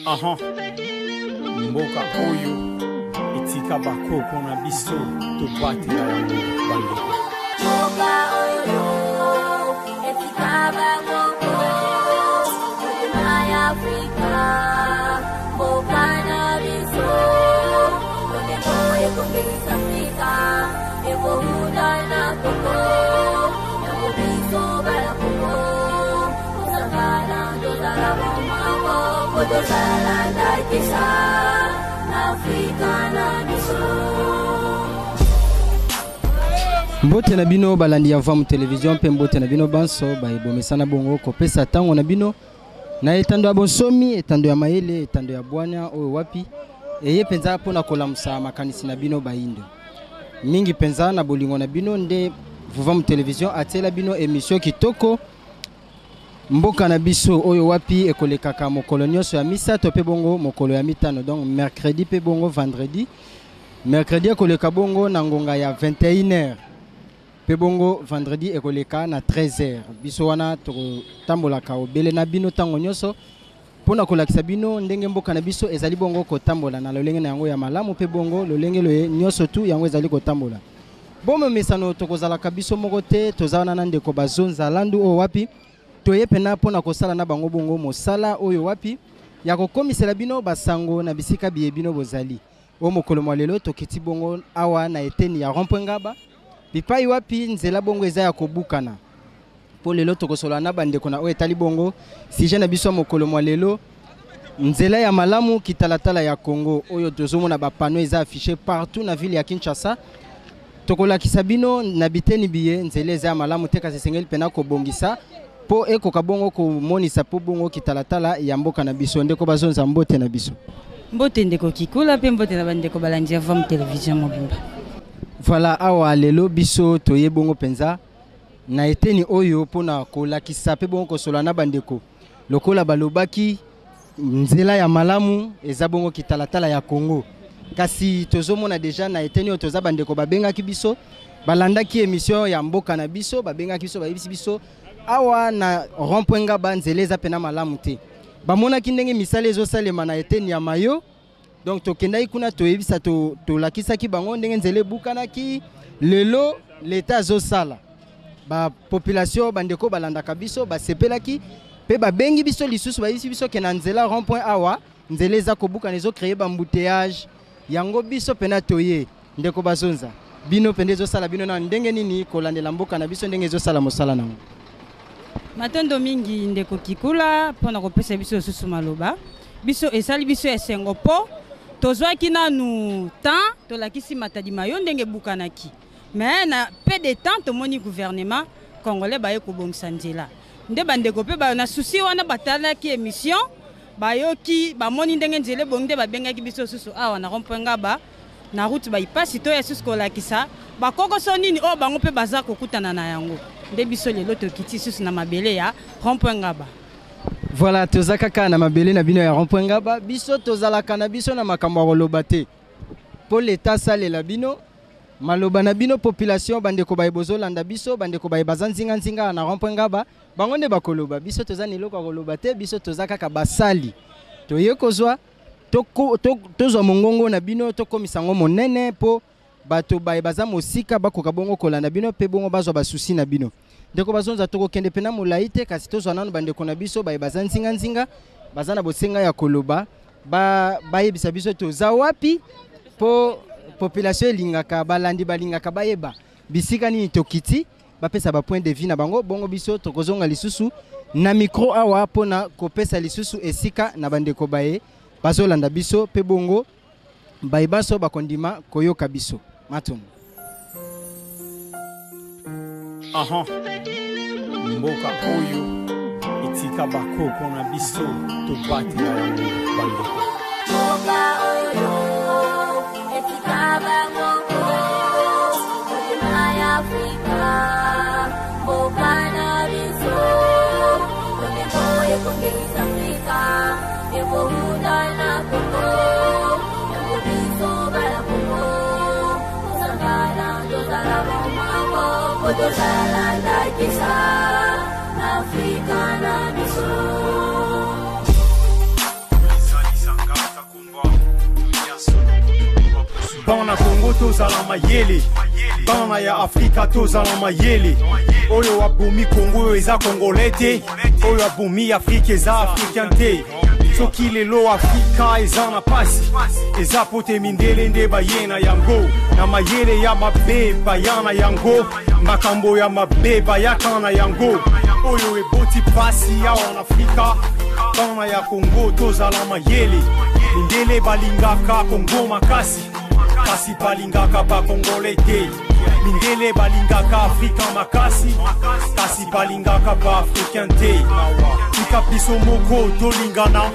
Aha. Mboka oyo etika bakoko na biso tobatela yango bandeko. Mboka oyo etika bakoko motema ya Afrika mboka na biso lolemo ekongengisa Afrika ekowuta na Kongo yango biso bana Kongo tosangana tozala bomoko po tozala ndakisa na Afrika na biso. Mbote na bino balandi ya Vam Television mpe mbote na bino banso baebomesana bongo kopesa ntango na bino na etando ya bonsomi, etando ya mayele, etando ya bwania oyo wapi eye mpenza mpo na kolamusa makanisi na bino bayindo mingi mpenza na bolingo na bino nde Vuvamu Television atiela bino emission kitoko mboka na biso oyo wapi ekolekaka mokolo nyonso ya misato mpe bongo mokolo ya mitano, donc mercredi mpe bongo vendredi. Mercredi ekoleka bongo na ngonga ya 21h mpe bongo vendredi ekoleka na 13h. Biso wana tokotambolaka obele na bino ntango nyonso mpo na kolakisa bino ndenge mboka na biso ezali bongo kotambola na lolenge na yango ya malamu mpe bongo lolenge loye nyonso tu yango ezali kotambola. Bomemesano tokozalaka biso moko te, toza wana na ndeko Bazonza Landu oyo wapi toye pena mpo na kosala na bango bongo mosala oyo wapi ya kokomisela bino basango na bisika biye bino bozali. O mokolo mwa lelo tokiti bongo awa na eteni ya rond-point Ngaba, bipai wapi nzela bongo eza ya kobukana. Mpo lelo tokosolola na bandeko na oyo etali bongo sujet na biso ya mokolo mwa lelo, nzela ya malamu kitalatala ya Congo oyo tozomona ba panneaux eza affiché partout na ville ya Kinshasa. Tokolakisa bino na biteni biye nzela eza ya malamu te, kasi esengeli pena kobongisa mpo ekoka bongo komonisa mpo bongo kitalatala ya mboka na biso. Ndeko Bazonza, mbote na biso. Mbote ndeko Kikula mpe mbote na bandeko balandi ya Vam Television mobimba. Voilà, awa lelo biso toye bongo mpenza na eteni oyo mpona kolakisa mpe bongo kosolola na bandeko lokola balobaki nzela ya malamu eza bongo kitalatala ya Congo. Kasi tozomona deja na eteni oyo toza bandeko babengaki biso, balandaki emission ya mboka na biso, babengaki biso, bayebisi biso awa na rond-point Ngaba nzela eza pena malamu te. Bamonaki ndenge misala ezosalema na eteni ya Mayo, donc tokendaki kuna toyebisa, tolakisaki bango ndenge nzela ebukanaki. Lelo l'État azosala, ba population bandeko balandaka biso basepelaki mpe babengi biso lisusu, bayebisi biso ke na nzela rond-point awa nzela eza kobukana, ezo créer ba embouteillage. Yango biso pena toye ndeko Bazonza, bino pende ezosala bino na ndenge nini kolandela mboka na biso ndenge ezosala mosala nango? Matondo mingi ndeko Kikula mpona kopesa biso lisusu maloba. Biso esali biso esengo mpo tozwaki nanu temps tolakisi Matadi Mayo ndenge ebukanaki, mais na peu de temps tomoni gouvernement congolais baye kobongisa nzela. Nde bandeko mpe na souci wana batalaki émission, bayoki bamoni ndenge nzela ebongi, nde babengaki biso lisusu awa na rond-point Ngaba na route baipasi toya lisusu kolakisa bakokoso nini oyo bango mpe baza kokutana na yango. Nde biso lelo tokiti lisusu na mabele ya rond-point Ngaba. Voilà, toza kaka na mabele na bino ya rond-point Ngaba. Biso tozalaka na biso na makambo ya koloba te mpo l'État asalela bino maloba na bino population. Bandeko baye bozolanda biso, bandeko baye baza nzinga nzinga na rond-point Ngaba, bango nde bakoloba. Biso toza na eloko ya koloba te, biso toza kaka basali, toye kozwa tozwa mongongo na bino, tokomisa yango monene mpo bato baye baza mosika bakoka bongo kolanda bino mpe bongo bazwa basusi na bino. Ndeko Bazonza, tokokende pena molai te, kasi tozwa nano bandeko na biso baye baza nzinga nzinga, baza na bosenga ya koloba, bayebisa biso toza wapi, mpo population elingaka, balandi balingaka bayeba bisika nini tokiti, bapesa ba point de vue na bango. Bongo biso tokozonga lisusu na micro awa mpona kopesa lisusu esika na bandeko baye bazolanda biso mpe bongo baye baso bakondima koyoka biso. Matondo. Aha. Mboka oyo etika bakoko na biso tobatela yango bandeko. Mboka oyo etika bakoko motema ya Afrika mboka na biso lolemo ekongengisa Afrika ekowuta na Kongo yango biso bana Kongo tosangana tozala bomoko po tozala ndakisa na Afrika na biso. Bana Kongo tozala mayele, bana ya Afrika tozala mayele. Oyo abomi Kongo oyo eza Congolais te, oyo abomi Afrika eza Africain te. Soki lelo Afrika eza na pasi, eza po te mindele nde baye na yango, na mayele ya mabe baya na yango, makambo ya mabe bayaka na yango. Oyo eboti pasi awa na Afrika, bana ya Kongo tozala mayele. Mindele balingaka Kongo makasi, kasi balingaka bakongole te. Mindele balingaka Afrika makasi, kasi balingaka baafricain te. Tika biso moko tolingana,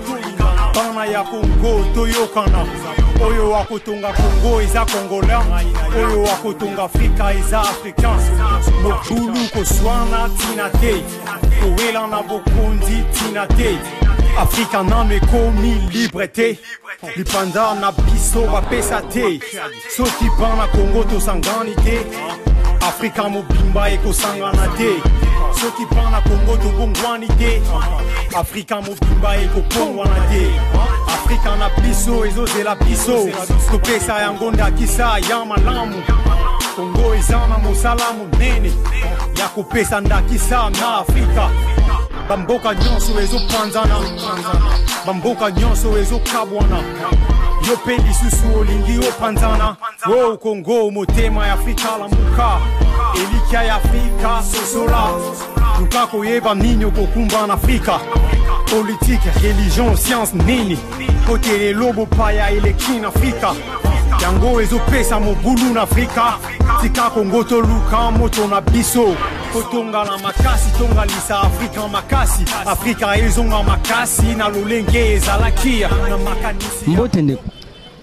bana ya Kongo toyokana. Oyo akotonga Kongo eza Congolais, oyo akotonga Afrika eza Africain. Mobulu koswana tina te, kowela na bokonzi tina te. Afrika nano ekomi libre te, lipanda na biso bapesa te. Soki bana Kongo tosangani te, Afrika mobimba ekosangana te. Soki bana Kongo tobongwani te, Afrika mobimba ekobongwana te. Afrika na biso ezozela biso, topesa yango ndakisa ya malamu. Kongo eza na mosala monene ya kopesa ndakisa na Afrika. Bamboka nyonso ezopanzana, bamboka nyonso ezokabwana. Yo mpe lisusu olingi opanzana. O Kongo, motema ya Afrika, lamuka. Elikya ya Afrika, sosola. Luka koyeba nini okokumba na Afrika. Politique, religion, science nini, kote lelo bopaya eleki na Afrika. Yango ezopesa mobulu na Afrika. Tika Kongo toluka moto na biso, kotonga na makasi, tongalisa Afrika makasi. Afrika ezonga makasi na lolenge ezalaki na makanisi. Mbote ndeko.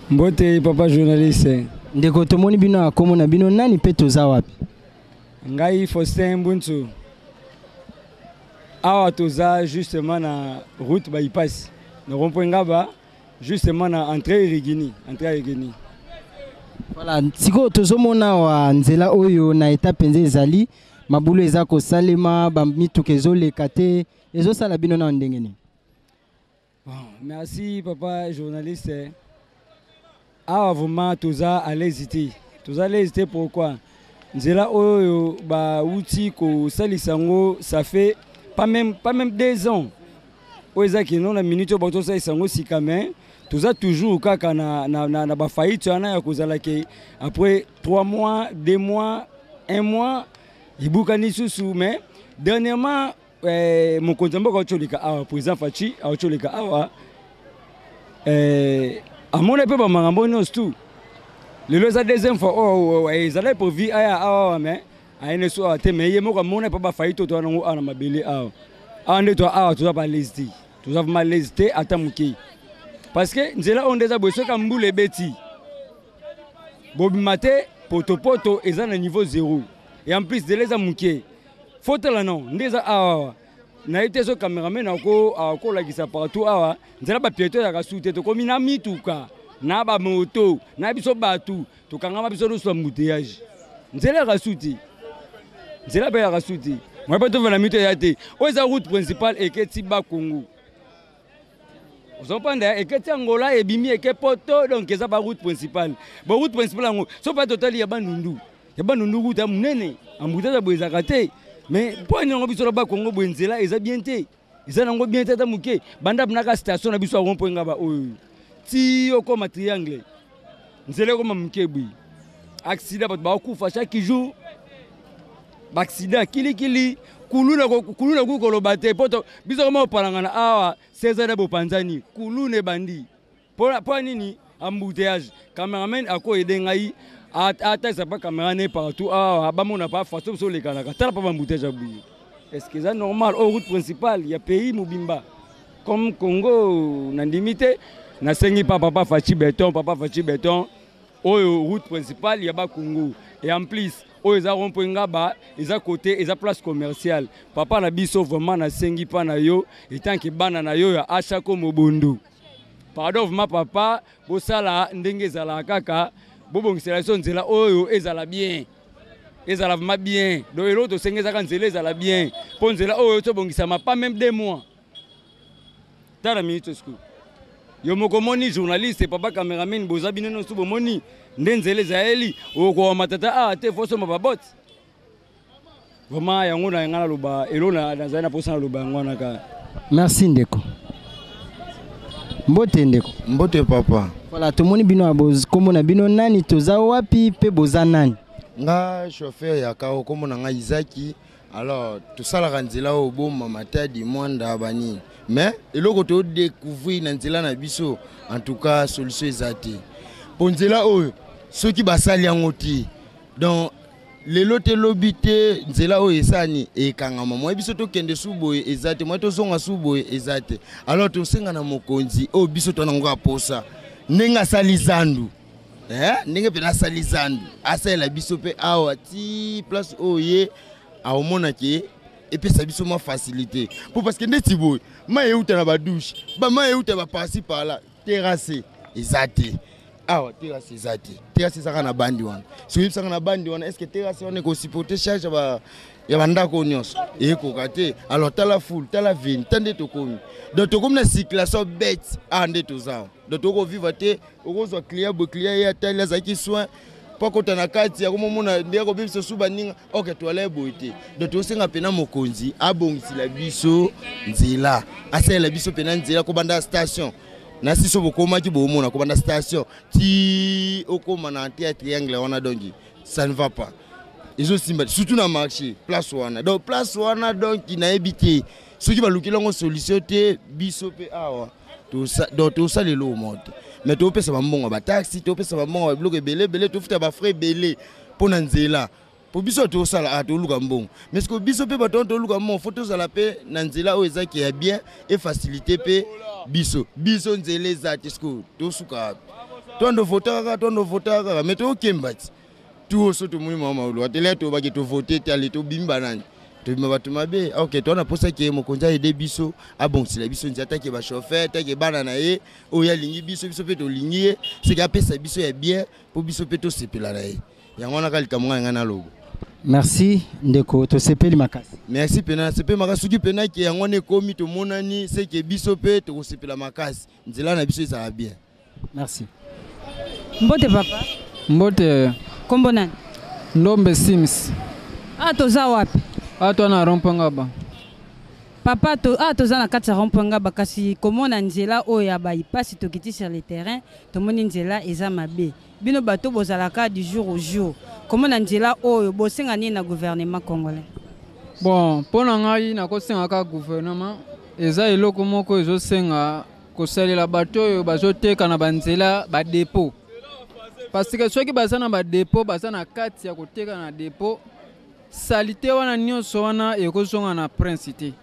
Mbote papa journaliste. Ndeko, tomoni bino ya kombo na bino nani mpe toza wapi? Ngai Faustin Mbuntu. Awa toza justement na route bypass na rond-point Ngaba, justement na entrée Rigini, entrée Rigini. Voilà, sikoyo tozomona awa nzela oyo na eta mpenza ezali mabulu, eza kosalema, bamituka ezoleka te. Ezosala bino na ndenge nini? Bon, merci papa journaliste. Awa vraiment toza à l'aise te. Toza à l'aise te, pourquoi? Nzela oyo bauti kosalisa yango, ça fait pas même 2 ans. Oyo eza kino na minute oyo bauti kosalisa yango sika, mais toza toujours kaka na bafaillite wana ya kozala ke après 3 mois, 2 mois, 1 mois, ebukani lisusu. Mais dernièrement, mokonzi ya mboka auti oleka awa, président Fatshi auti oleka awa, amoni mpe bamakambo nyonso tu. Lelo eza deuxième fois oyo ezalaki prévu aya awa, mais ayene so awa te. Mais ye moko amoni mpe bafaillite oyo toza nango awa na mabele awa. Awa nde toa awa, toza à l'aise te, toza vraiment à l'aise te ata moke, parce que nzela oyo nde eza boye, soki mbula ebeti, bobima te, potopoto eza na niveau zéro. Et en plus nzela eza moke. Fotala non nde eza awa, nayebi te so cameraman akolakisa partout awa. Nzela bapiéton ezalaka su te, tokomi na mituka na bamoto na biso bato, tokangama biso nyonso na embouteillage. Nzela ezalaka su te, nzela mpe ezalaka su te. Moye mpe tovanda mito eza te. Oyo eza route principale eketi Bakongo, ozopanda eketi Angola, ebimi eke Poto. Donc eza ba route principale. Bo route principale yango, so mpe totali ya Bandundu, ya Bandundu route ya monene, embouteillage boye ezalaka te. Mais mpo ani yango biso na Bakongo boye nzela eza bien te? Eza nango bien te ata moke. Banda naka station na biso ya rond-point Ngaba oyo ti okoma triangle, nzela ekoma moke boye. Accident, bato bakokufa chaque jour, baaccident kilikili. Kuluna kuluna kuki koloba te, po biso koma opalangana awa 16 heures, bopanzani, kuluna ebandi. Mpo nini? Embouteillage. Cameraman akoaider ngai, atalisa pa caméra ne partout awa, bamona pa façon biso olekanaka. Tala pa baembouteillage ya boye, est ce que eza normal? Oyo route principale ya pays mobimba comme Congo, nandimi te. Nasengi pa papa Fatshi Béton, papa Fatshi Béton, oyo route principale ya Bakongo, et en plus oyo eza rond-point Ngaba, eza côté, eza place commerciale. Papa na biso, vraiment nasengi mpa na yo etanke bana na yo ya Ashako Mobondo, pardon vraiment papa, bosala ndenge ezalaka kaka, bobongisela biso nzela oyo ezala bien, ezala vraiment bien. Donc eloko tosengi ezaka nzela ezala bien, mpo nzela oyo tobongisama pas même 2 mois. Tala minute sikoyo. Yo moko omoni journaliste, papa cameraman, boza bino nyonso bomoni nde nzela ezaleli, okowa matata awa te, fo osomba babote. Vraiment yango na ngai naloba elo nazali na mposa naloba yango wana kaka. Merci ndeko. Mbote ndeko. Mbote papa. Voilà, tomoni bino kombo na bino nani, toza wapi pe boza nani? Nga chauffeur ya kao, kombo na nga Isaki. Alors tosalaka nzela oyo Boma, Matadi, Mwanda, banini. Mais eloko to découvrir na nzela na biso, en tout cas solution eza te. Po nzela oyo soki basali yango te, donc lelo te lobi te, nzela oyo esani ekangama, moye biso tokende su boye eza te, moye tozonga su boye eza te. Alors tosenga na mokonzi oyo biso to nango aposa ndenge asali zandu, ndenge mpe nasali zandu, asalela biso mpe awa ti place oyo ye aomonaki epesa biso mwa facilité, po parce que ndeti boye mai euta na badouche, bamai euta baparci par là, terrasse eza te awa, terrasse eza te, terrasse ezaka na bandi wana. Soki oyebisaka na bandi wana, est ce que terrasse wana ekosupporte charge ya bandako nyonso? Ekoka te. Alors tala foule, tala veni, ta nde tokomi, donc tokomi na circulation bête awa nde toza, donc tokovivre te. Okozwa client boye, client ye atali azalaki soin mpo akota na kati, akomomona nde akobebisa su baninga, ok toala boye te. Donc tosenga mpena mokonzi abongisela biso nzela, asalela biso mpena nzela kobanda station na siso bokomaki bomona, kobanda station ti okóma na entrée ya triangle wana, donc ça ne va pas, ezosimba surtout na marché place wana. Donc place wana, donc nayebi te soki balukeli yango solution te. Biso mpe awa donc tosala eloko moko te, mais topesa bambongo ya bataxi, topesa bambongo ya biloko ebele ebele, tofuta bafrais ebele mpo na nzela, po biso tosala ah, toluka mbongo. Mais siko biso mpe bato wana toluka mbongo, fo tozala mpe na nzela oyo ezaki ya bien, efacilité mpe biso. Biso nzela eza te, siko tosuka toando vota kaka, toando vota kaka, mais tokemba ti tu oso tomoni mama maulu atele tobaki tovote te, ale tobimi banani, tobima bato mabe. Ok, towana mposa ke mokonzi aide biso, abongisela biso nzela, take bachauffeur, take bana na ye oyo alingi biso, biso mpe tolingi ye, soki apesa biso ya bien mpo biso mpe tosepela na ye. Yango wana kaka likambo ngai ngai naloba. Merci ndeko, tosepeli makasi. Merci mpena, nasepeli makasi. Soki mpena ke yango wana ekomi tomonani, seke biso mpe tokosepela makasi, nzela na biso ezala bien. Merci. Mbote papa. Mbote. Kombo nani? Ndombe Sims. Ah, toza wapi? Ah, toza na rond-point Ngaba. Papa, to, ah, toza na kati ya rond-point Ngaba, kasi komona nzela oyo ya baipasi, tokiti sur le terrain, tomoni nzela eza mabe. Bino bato bozalaka du jour au jour, komona nzela oyo, bosenga nini na gouvernement congolais? Bon, mpo na ngai nakosenga kaka gouvernement, eza eloko moko ezosenga kosalela bato oyo bazoteka na banzela badepot, parce que soki baza na badepot, baza na kati ya koteka na depot, salite wana nyonso wana ekozonga na prince te.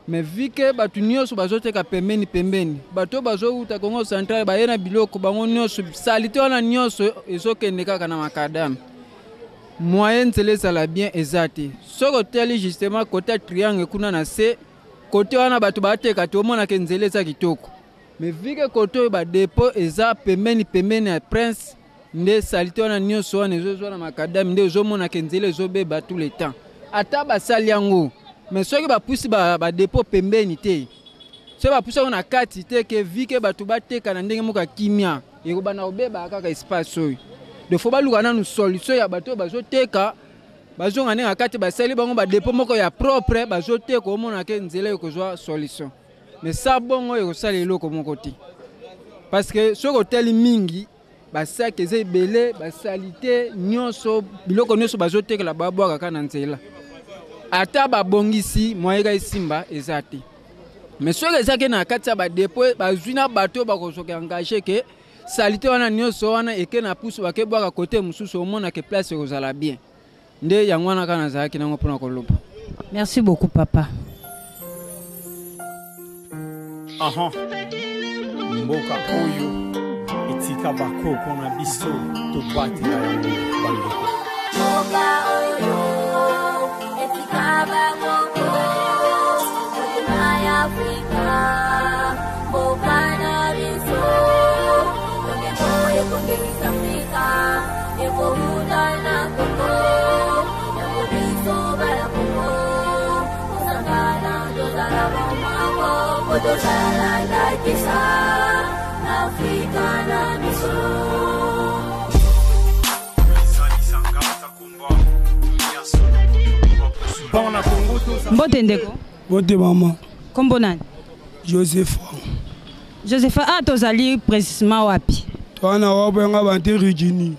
Mais vu que bato nyonso bazoteka pembeni pembeni, bato bazowuta Congo central baye na biloko bango nyonso, salite wana nyonso ezokende kaka na makadame. Moyen nzela ezala bien eza te. Soki otali justement kote ya triangle kuna na se, kote wana bato bateka te, omonaka nzela eza kitoko. Mais vu que kote oyo badepot eza pembeni pembeni ya prince, nde salite wana nyonso wana ezozwa na makadame, nde ozomonaka nzela ezobeba tout le temps. Ata basali yango, mais soki bapusi badepot pembeni te, soki bapusi yango na kati te, ke vu que bato bateka na ndenge moko ya kimia, ekobanda kobeba kaka espace oyo. Donc fo baluka nanu solution ya bato oyo bazoteka, bazonga ndenge na kati, basali bango badepot moko ya propre, bazoteka, omona ke nzela ekozwa solution. Mais sa bongo ekosala eloko moko te, parce que soki otali mingi basaki eza ebele, basalite nyonso, biloko nyonso bazotekela babwaka kaka na nzela. Ata babongisi, moyeka esimba eza te. Mais soki ezaki na kati ya badepot, bazwi na bato oyo bakozoka engage ke salite wana nyonso wana eke na pusu, bakebwaka kote mosusu, omonake place ekozala bien. Nde yango wana kaka nazalaki nango mpona koloba. Merci beaucoup papa. Aha. Mboka oyo etika bakoko na biso, tobatela yango bandeko. Mboka oyo etika bakoko, motema ya Afrika, mboka na biso, lolembo ekongengisa Afrika, ekowuta na Kongo, yango biso bana Kongo, kosangana tozala bomoko, po tozala ndakisa. biso. Mbote ndeko. Mbote mama. Kombo nani? Joseph. Joseph, ah tozali précisément wapi? Toza wabenga bante Rigini.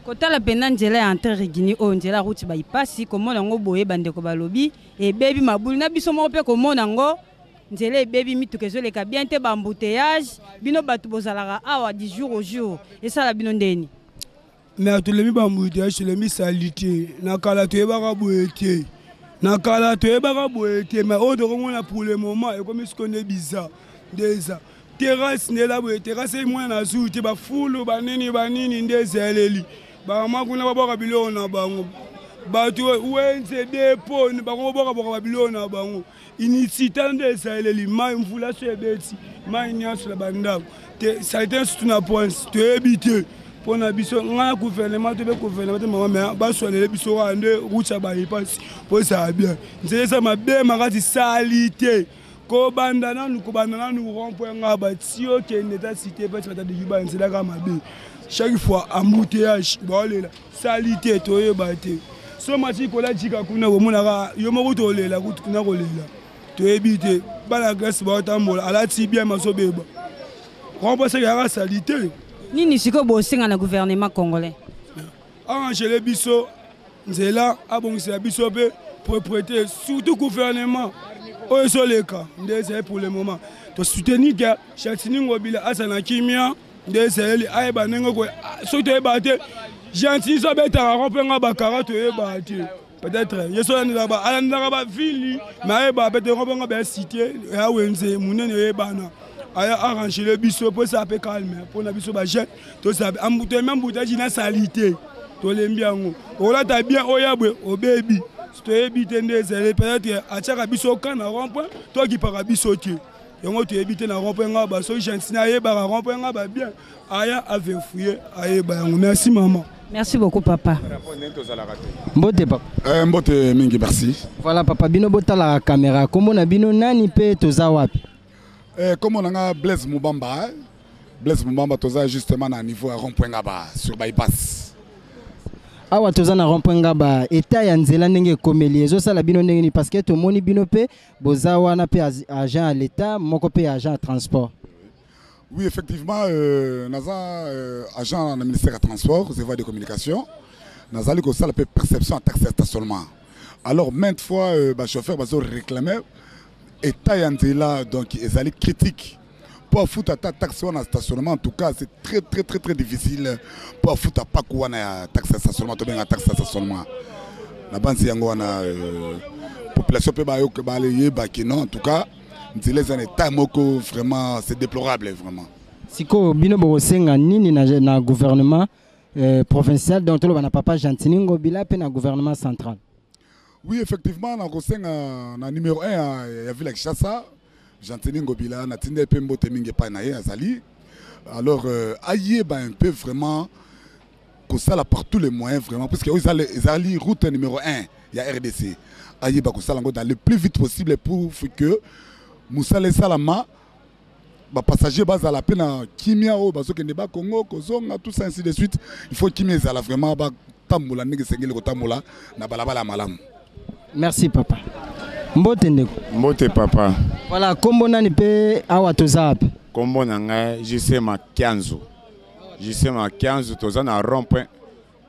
Kotala mpenza nzela ya entre Rigini oyo nzela route bypass, komona yango boye, bandeko balobi ebebi mabulu na biso moko mpe komona yango nzela ebebi, mituka ezoleka bien te, ba embouteillage. Bino bato bozalaka awa du jour au jour, esala bino ndeni? Mais tolembi ba embouteillage, tolembi saleté. Na kala toyebaka boye te, na kala toyebaka boye te, mais oyo tokomona pour le moment ekomi sikoyo nde bizarre. Nde eza terrasse, nde eza boye terrasse emwana na zulu te, bafulu banini banini nde ezaleli bamama kuna babwaka biloko na bango, bato wenze depo bango babwakabwaka babiloko na bango inisita. Nde ezaleli mai, mvula so ebeti, mai nyonso na bandako te, saleté nyonso na Prince. Toyebi te mpo na biso ngai gouvernement to mpe gouvernement te mama, mais baswanele biso kaka nde route ya bypass mpo ezala bien. Nzela eza mabe makasi, sali te, kobanda nanu, kobanda nanu rond-point Ngaba ti okende ta cité pasi batadiki ba nzela kaka mabe, chaque fois embouteillage, baolela sali te, toyeba te. So mati kola jika kuna komonaka yo moko tolela kutu kuna kolela, toyebi te. Bana Grèce baotambola alati bien, mazobeba rond-point seke yaka sali te. Nini sikoyo bosenga na gouvernement congolais? Arrangele biso nzela, abongisela biso mpe propriété, surtout gouvernement oyo ezoleka nde ezali pour le moment tosoutenir ke Gentiny Ngobila aza na kimia. Nde ezaleli ayeba ndenge soki toyeba te, Gentiny so abetaka rond-point nga bakara toyeba te, peut-être ye so alandelaka bavili, mais ayeba peut-être rond-point nga baya cité ya wenze monene eyebana, aya arrangele biso mpo eza mpe calme mpona biso bajeune. Tozala toyembi embouteillage na saleté, tolembi yango. Olata bien oya boye obebi, toyebi te nde ezali. Peut-être atiaka biso ka na rond-point to akipaka biso te, yango toyebi te. Na rond-point Ngaba, soki Gentiny ayebaka rond-point Ngaba bien, aya avefouye ayeba yango. Merci mama. Merci beaucoup papa. Mbote papa. Mbote mingi, merci. Voilà papa, bino botalaka caméra, kombo na bino nani mpe toza wapi? Kombo na nga Blaise Mubamba, eh? Blaise Mubamba, toza justement na niveau ya rond-point Ngaba sur bypass. Awa toza na rond-point Ngaba, état ya nzela ndenge ekomeli ezosala bino ndenge nini? Parce que tomoni bino mpe boza wana mpe agent ya l'état moko mpe agent ya transport. Oui, effectivement, naza agent na ministère ya transport et voies de communication. Nazali kosala mpe perception ya taxe ya stationnement. Alors maintes fois bachauffeur bazo réclamer état ya nzela, donc ezali critique mpo afuta ata taxe wana stationnement. En tout cas, c'est très très très très difficile mpo afuta paku wana ya taxe ya stationnement, tobenga taxe ya stationnement na banzi yango wana. Population mpe bayoka, bayebaki non, en tout cas nzela eza na état moko vraiment, c'est déplorable vraiment. Sikoyo bino bokosenga nini na gouvernement provincial, donc toloba na papa Gentiny Ngobila mpe na gouvernement central? Oui, effectivement, nakosenga na numéro 1 ya ville ya Kinshasa, Gentiny Ngobila, natindi ye mpe mbote mingi epai na ye azali. Alors ayeba un peu vraiment kosala par tous les moyens vraiment, puisque oyo ezali route numéro 1 ya RDC, ayeba kosala yango dans le plus vite possible pour que mosala esalama, bapassager bazala mpe na kimia oyo bazokende bakongo kozonga, tout ça ainsi de suite. Il faut kimia ezala vraiment, batambola ndenge esengeli kotambola na balabala ya malamu. Merci papa. Mbote ndeko. Mbote papa. Voilà, kombo nani mpe awa toza wapi? Kombo na ngai JC Makianzu, JC Makianzu. Toza na rond point,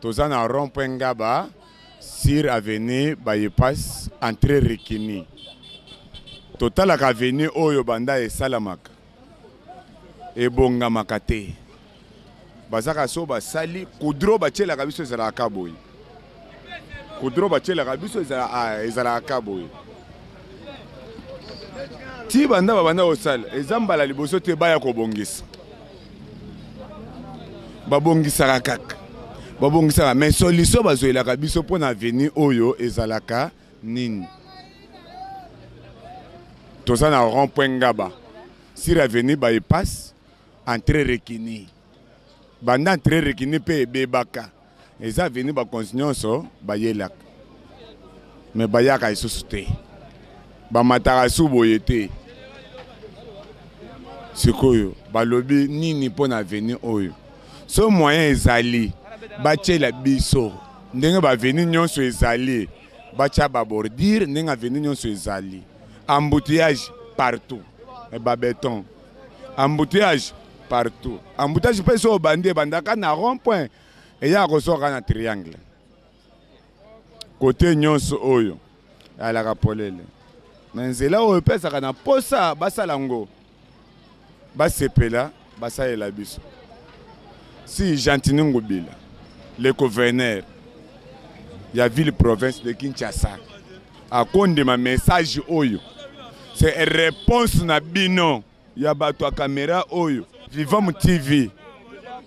toza na rond point Ngaba sur avenue Bypass, entrée Rikini. Totalaka avenue oyo banda esalamaka, ebongamaka te. Bazaka so basali goudron, batielaka biso ezalaka boye, goudron batielaka biso ezalaka boye ti banda babanda kosala. Eza mbala liboso te baya kobongisa, babongisaka kaka, babongisaka, mais solution bazwelaka biso mpo na avenue oyo ezalaka nini? Toza na rond point Ngaba sur avenue Bypass, entrée Rekini. Banda entrée Rekini mpe ebebaka, eza avenue bakonzi nyonso bayelaka, mais bayaka lisusu te, bamataka su boye te. Sikoyo balobi nini mpo na avenue oyo? So moyen ezali batiela biso ndenge ba avenue nyonso ezali, batia ba bordure ndenge avenue nyonso ezali, embouteillage partout, ba beton, embouteillage partout, embouteillage mpe so obandi ebandaka na rond point eyaka kosoka na triangle kote nyonso oyo alaka polele na nzela oyo epesaka na posa basala yango basepela basalela biso si Gentiny Ngobila le gouverneur ya ville province de Kinshasa akondima message oyo c'est réponse na bino ya bato ya kamera oyo Vivam TV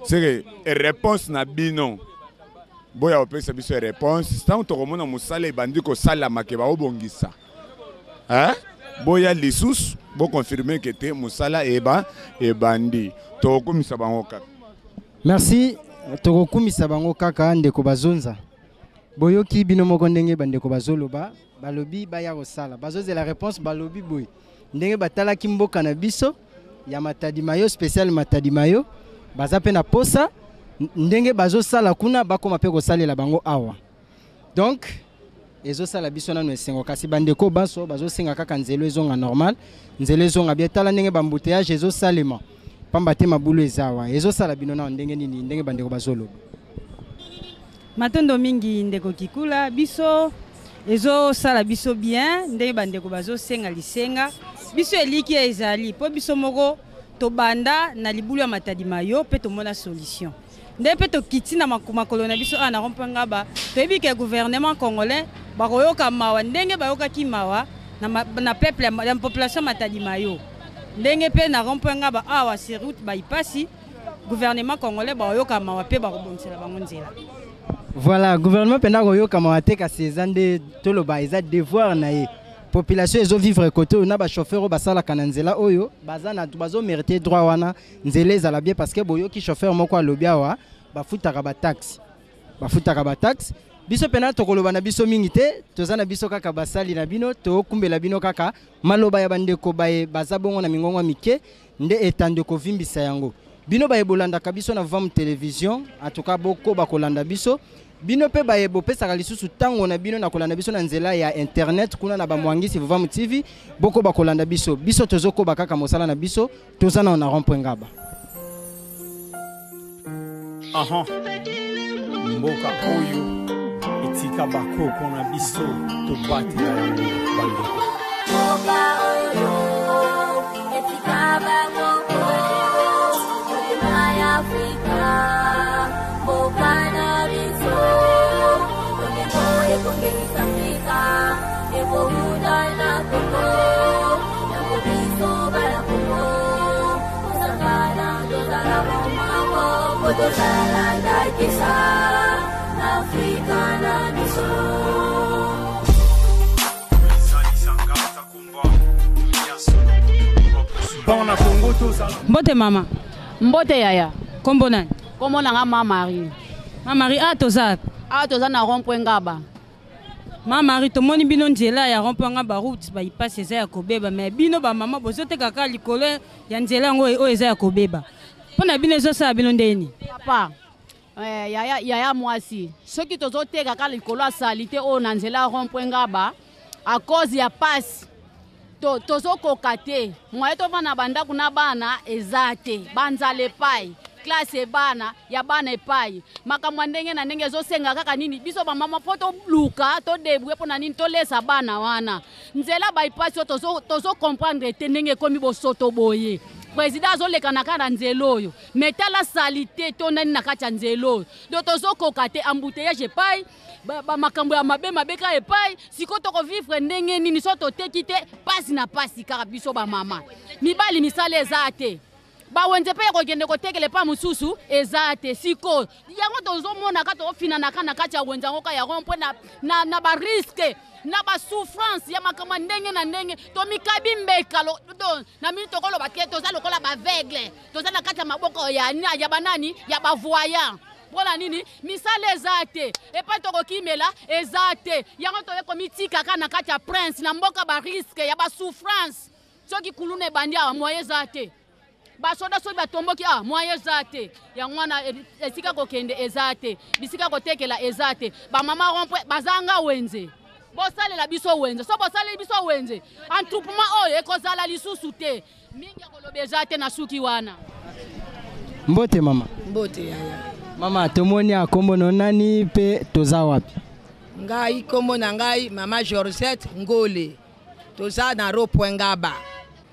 c'est réponse na bino boya kopesa biso réponse ntango tokomona mosala ebandi kosalama ke baobongisa hein? Boya lisusu bokonfirme ke te mosala eba ebandi tokokumisa bango kaka. Merci, tokokumisa bango kaka ndeko Bazonza. Boyoki bino moko ndenge bandeko bazoloba, balobi baya kosala, bazozela réponse, balobi boye ndenge batalaki mboka na biso ya Matadi Mayo, spécial Matadi Mayo, baza pe na posa ndenge bazosala kuna bakoma pe kosalela bango awa. Donc ezosala biso nano esengo, kasi bandeko banso bazosenga kaka nzela ezonga normal, nzela ezonga bien. Tala ndenge ba embouteillage ezosalema pamba te mabulu eza awa, ezosala bino nano ndenge nini ndenge bandeko bazoloba? Matondo mingi ndeko Kikula, biso ezosala biso bien ndenge bandeko bazosenga lisenga biso eliki ezali po biso moko tobanda na libulu ya Matadi Mayo pe tomona solution nde mpe tokiti na makolo na biso awa na rond-point Ngaba. Toyebi ke gouvernement congolais bakoyoka mawa ndenge bayokaki mawa na peuple ya population Matadi Mayo, ndenge mpe na rond-point Ngaba awa sur route bypass gouvernement congolais bakoyoka mawa mpe bakobongisela bango nzela. Voilà, gouvernement mpenza koyoka mawa te, kasi eza nde toloba eza devoir na ye. Population ezo vivre côté oyo na ba chauffeur oyo basalaka na nzela oyo baza na bazo mériter droit wana nzela ezala bien, parce que boyoki chauffeur moko alobi awa bafutaka ba taxe, bafutaka ba taxe. Biso pena tokoloba na biso mingi te, toza na biso kaka basali na bino, tokumbela bino kaka maloba ya bandeko baye baza bongo na mingongo mike nde etando kovimbisa yango. Bino baye bolandaka biso na Vam Television, en tout cas boko bakolanda biso. Bino pe baye bopesaka lisusu tango na bino na kolanda biso na nzela ya internet kuna na ba Mwangisi Vam TV, boko bakolanda biso. Biso tozokoba kaka mosala na biso, toza na na rond-point Ngaba. Aha. Mboka oyo etika bakoko na biso tobatela yango bandeko. Mboka oyo etika bakoko motema ya Afrika, mboka na biso bomengo ekongengisa Afrika ekowuta na Kongo, yango biso bana Kongo tosangana tozala bomoko po tozala ndakisa na Afrika na biso. Bana Kongo tozala. Mbote mama. Mbote yaya. Kombo nani? Kombo nanga Ma Marie. Ma Marie, ah toza. Ah toza na rond-point Ngaba. Ma Marie, tomoni bino nzela ya rond-point Ngaba route bypass eza ya kobeba, mais bino ba mama bozoteka kaka likolo ya nzela yango oyo eza ya kobeba. Mpona bino ezosala bino ndeni? Papa, yaya, yaya mwasi, soki tozoteka kaka likolo ya salite oyo na nzela ya rond-point Ngaba à cause ya passe tozokoka te, moye tovanda bandako na bana eza te, banzala epai, classe ebana ya bana epai, makambo ya ndenge na ndenge ezosenga kaka nini biso bamama fo toluka todebrouiller mpona nini tolesa bana wana. Nzela bypass oyo tozo comprendre te ndenge ekomi bosoto boye. Président azoleka na kaka na nzela oyo, mais tala salite to nani na kati ya nzela oyo, donc tozokoka te, embouteillage epai, ba makambo ya mabe mabe kaka epai. Sikoyo tokovivre ndenge nini so toteki te? Pasi na pasi kaka biso bamama, mibali misala eza te, bawenze mpe ya kokende kotekela epai mosusu eza te. Sikoyo yango tozomona kaka tokofinanaka na kati ya wenze yango kaka ya rond-point na ba risque na ba souffrance ya makambo ya ndenge na ndenge, tomikabi mbeka na mini tokoloba te, toza lokola ba aveugle, toza na kati ya maboko ya banani ya ba voyant. Mpona nini misala eza te, epai tokokimela eza te, yango toye komitika kaka na kati ya prince na mboka ba risque ya ba souffrance. Soki kuluna ebandi awa, moye eza te. Basoda soki batomboki, ah, moyen eza te. Yango wana esika kokende eza te, bisika kotekela eza te. Bamama rond-point bazanga wenze. Bosalela biso wenze. So bosaleli biso wenze, attroupement oyo ekozala lisusu te. Mingi ya koloba eza te na suki wana. Mbote mama. Mbote yaya. Mama, tomoni ya kombo no nani pe toza wapi? Ngai kombo na ngai mama Georgette Ngole. Toza na rond-point Ngaba.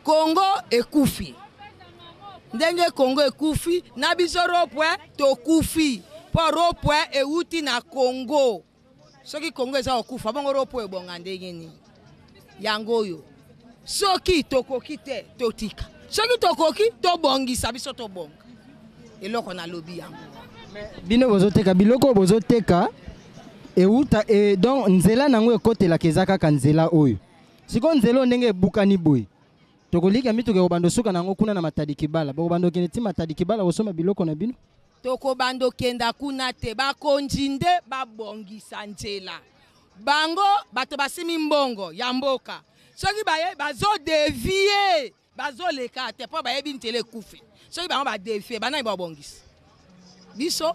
Congo ekufi. Ndenge Congo ekufi na biso rond-point tokufi. Po rond-point euti na Congo. Soki Congo eza kokufa bongo rond-point ebonga ndenge nini? Yango oyo. Soki tokoki te totika. Soki tokoki tobongisa biso tobonga. Eloko nalobi yango. Bino bozoteka biloko bozoteka euta e, donc nzela nango ekotelaka eza kaka nzela oyo. Sikoyo nzela oyo ndenge ebukani boye, tokolika mituka ekobanda osuka nango kuna na Matadi Kibala. Bokobanda okende ti Matadi Kibala kosomba biloko na bino? Tokobanda okenda kuna te. Bakonzi nde babongisa nzela. Bango bato basimi mbongo ya mboka. Soki baye bazo devier, bazoleka te po bayebi nzela ekufi. Soki bango ba devier, banani babongisa? Biso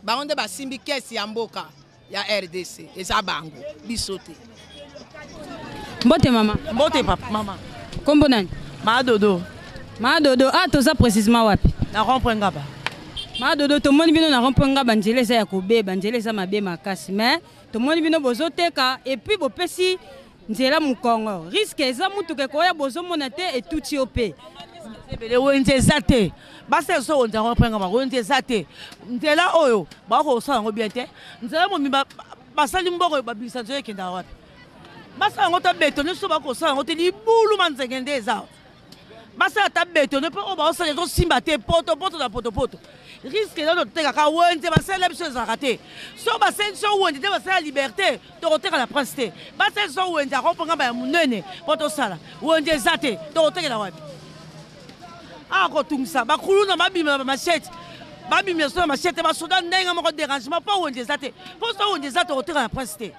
bango nde basimbi kesi ya mboka ya RDC, eza bango, biso te. Mbote mama. Mbote papa, mama. Kombo nani? Ma Dodo. Ma Dodo, ah toza précisément wapi? Na rond-point Ngaba. Ma Dodo, tomoni bino na rond-point Ngaba, nzela eza ya kobeba, nzela eza mabe makasi, mais tomoni bino bozoteka et puis bopesi nzela mokongo. Risque eza mutuka ekoya bozomona te etuti yo pe. Ebele wenze eza te. Basi so wenze rond-point Ngaba, wenze eza te. Nzela oyo bakosala yango bien te. Nzela mobimba basali mbongo babimisa nzela ekendaka wapi? Basala yango ta betone so bakosala yango te libulu manzenge nde eza. Basala ta betone mpo oyo baosala ezosimba te poto poto na poto poto. Risque eza totekaka wenze basalela biso ezalaka te. So basali biso wenze te basala liberté tokoteka na prince te. Basali biso wenze akopo ngamba ya monene mpo tosala. Wenze eza te tokotekela wapi? Awa kotungisa bakuluna babima na bamachete. Babima so na machete basoda ndenge moko dérangement mpo wenze eza te. Mpo so wenze eza tokoteka na prince te.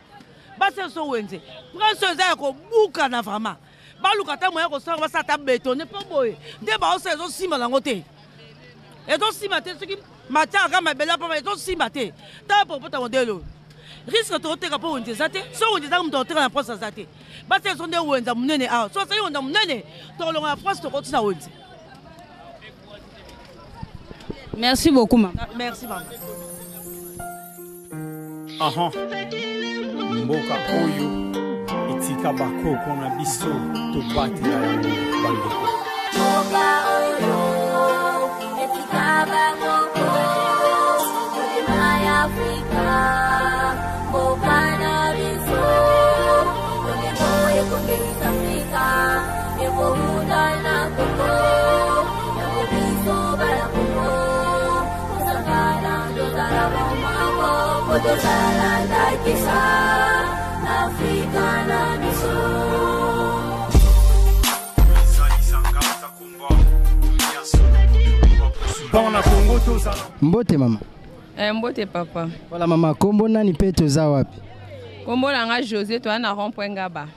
Basali biso wenze. Prince oyo eza ya kobukana vraiment. Baluka ata moyen kosala basala ata betone mpo boye nde baosala ezosimba nango te. Ezosimba te soki matière kaka mabele pamba ezosimba te. Tala popota modèle oyo. Risque tokoteka mpo wenze eza te. So wenze eza moto akoteka na prince aza te. Basala biso nde wenze monene awa. So basali wenze monene tokolonga na prince tokoti na wenze. Merci beaucoup mama. Merci mama. Aha. Mboka oyo etika bakoko na biso tobatela yango bandeko. Mboka oyo etika bakoko motema ya Afrika mboka na biso lolemo ekongengisa Afrika ekowuta na Kongo yango biso bana Kongo tosangana tozala bomoko po tozala ndakisa na Afrika na biso. Bana Kongo tozala. Mbote mama. Mbote papa. Voilà mama, kombo nani pe toza wapi? Kombo na nga José, toza na rond-point Ngaba.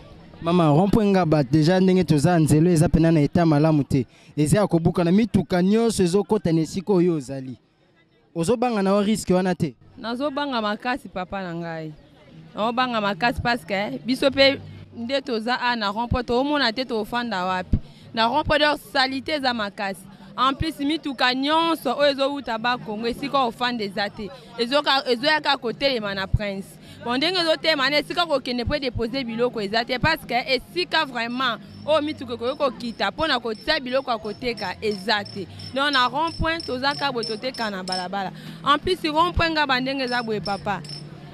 Mama, rond-point Ngaba déjà ndenge toza nzelo eza pena na état malamu te. Eza ya kobuka na mituka nyonso ezokota na esika oyo ozali. Ozobanga na risque wana te? Nazobanga makasi papa na ngai. Nazobanga makasi parce que biso pe nde toza a na rond-point toomona te tofanda wapi. Na rond-point donc salité eza makasi. En plus mituka nyonso oyo ezowuta ba Congo esika ofanda eza te. Ezoyaka kotelema na prince. Bon ndenge ezotelema na esika kokende po déposer biloko eza te parce que esika vraiment oyo mituka ekoki kokita mpona kotia biloko ya koteka eza te. Donc na rond-point toza kaka boye toteka na balabala. En plus rond-point Ngaba ndenge eza boye papa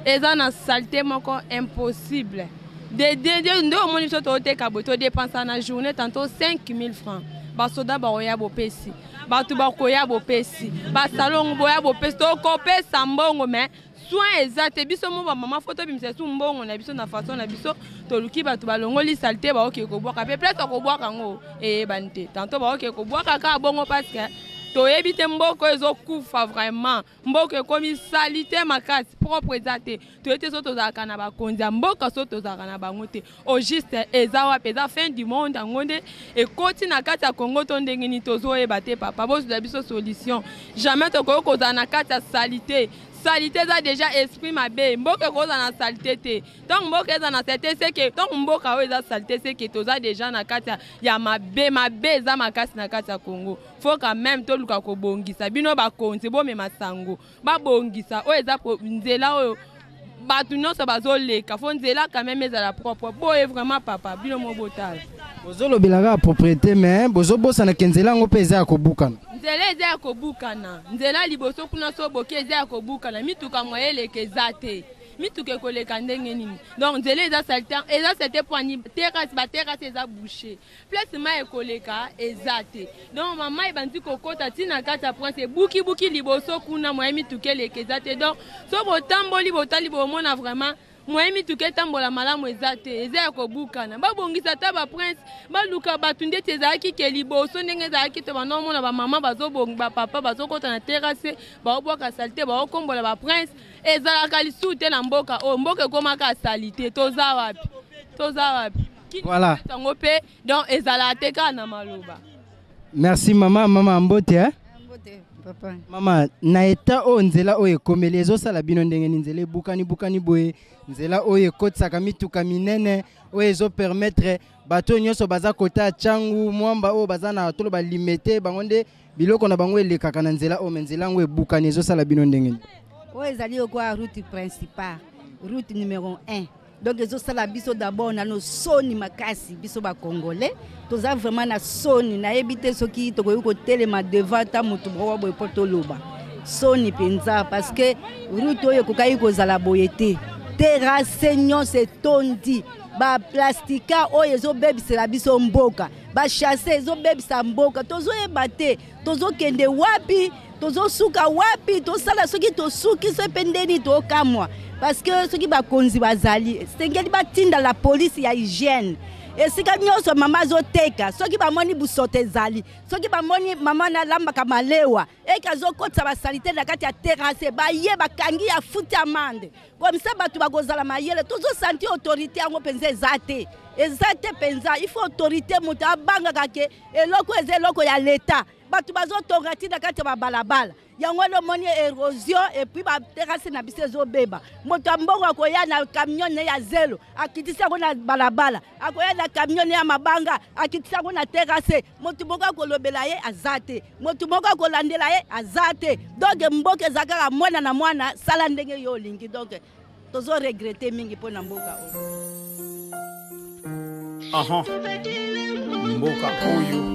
eza na saleté moko impossible. De, de, de, nde omoni biso toteka boye todepensa na journée tantôt 5000 francs. Basoda bakoya bopesi, bato bakoya bopesi, basalongo boya bopesi, tokopesa mbongo mais soin eza te. Biso mo ba mama faut tobimisa su mbongo na biso na façon na biso, toluki bato balongoli saleté baoke kobwaka pe place ya kobwaka yango eyebani te. Tantôt baoke kobwaka kaka bongo parce que Toyebi te mboka oyo ezokufa vraiment. Mboka ekomi salite makasi, propre eza te. Toyebi te soki tozalaka na bakonzi ya mboka, soki tozalaka na bango te. Au juste eza wapi? Eza fin du monde yango nde ekoti na kati ya Congo to ndenge nini? Tozoyeba te papa, bozwela biso solution. Jamais tokoki kozala na kati ya salite. Salite eza deja esprit mabe. Mboka ekozala na salite te. Ntango mboka eza na salite seke, ntango mboka oyo eza salite seke toza deja na kati ya mabe. Mabe eza makasi na kati ya Congo. Faut quand même toluka kobongisa. Bino bakonzi bomema sango, babongisa oyo eza nzela oyo bato nyonso bazoleka. Faut nzela quand même ezala propre boye vraiment papa, bino mo botala. Bozolobela kaka propriété, mais bozobosana ke nzela yango mpe eza ya kobukana. Nzela eza ya kobukana, nzela liboso kuna so boke eza ya kobukana, mituka moye eleka eza te, mituka ekoleka ndenge nini? Donc nzela eza salite, eza salite po ani terrasse, ba terrasse eza bouché, place mai ekoleka eza te. Donc mama ebandi kokota ti na kati ya prince, ebukibuki liboso kuna, moye mituka eleka eza te. Donc so botamboli botali bomona vraiment moye mituka etambola malamu eza te, eza ya kobukana. Babongisa ata ba prince, baluka bato ndeti ezalaki ke liboso ndenge ezalaki to banda omona bamama bazobongi, bapapa bazokota na terrasse, baobwaka salite, baokombola ba prince. Ezalaka lisusu te na mboka oyo, mboka ekomaka salite. Toza wapi? Toza wapi? Voilà. Yango mpe donc ezalaka te kaka na maloba. Merci mama. Mama mbote, eh? Mbote papa. Mama, na eta oyo nzela oyo ekomeli ezosala bino ndenge nini? Nzela ebukani bukani boye, nzela oyo ekotisaka mituka minene, oyo ezopermettre bato oyo nyonso baza kota ya Tshangu, Mwamba, oyo baza na tolo balimete bango nde biloko na bango elekaka na nzela oyo, me nzela yango ebukani, ezosala bino ndenge nini? Oyo ezali lokola route principale, route numéro 1. Donc ezosala biso d'abord nano soni makasi. Biso bacongolais toza vraiment na soni. Nayebi te soki tokoki kotelema devant ata motu moko boye mpo toloba. Soni mpenza, parce que route oyo ekokaki kozala boye te. Terrasse nyonso etondi baplastika oyo ezobebisela biso mboka, bachasse ezobebisa mboka. Tozoyeba te tozokende wapi, tozosuka wapi, tosala soki tosuki so mpe ndeni tokamwa. Parce que soki bakonzi bazali, sengeli batinda la polise ya hygiène esika nyonso mama azoteka. Soki bamoni busoto ezali, soki bamoni mama nalambaka malewa eke azokotisa basalite na kati ya terrasse, baye bakangi ya futi amande. Komisa bato bakozala mayele. Tozosanti autorité yango mpenza eza te, eza te mpenza. Il faut autorité, moto abangaka ke eloko eza eloko ya leta. Bato bazotonga ti na kati ya babalabala, yango wana omoni érosion, et puis baterrasse na biso ezobeba. Moto ya mbongo akoya na camion ne ya zelo, akitisi yango na balabala, akoya na camion ne ya mabanga, akitisi yango na terrasse. Moto moko akolobela ye aza te, moto moko akolandela ye aza te. Donc mboka eza kaka mwana na mwana, sala ndenge yo olingi. Donc tozoregrete mingi mpo na mboka oyo. Aha, mboka oyo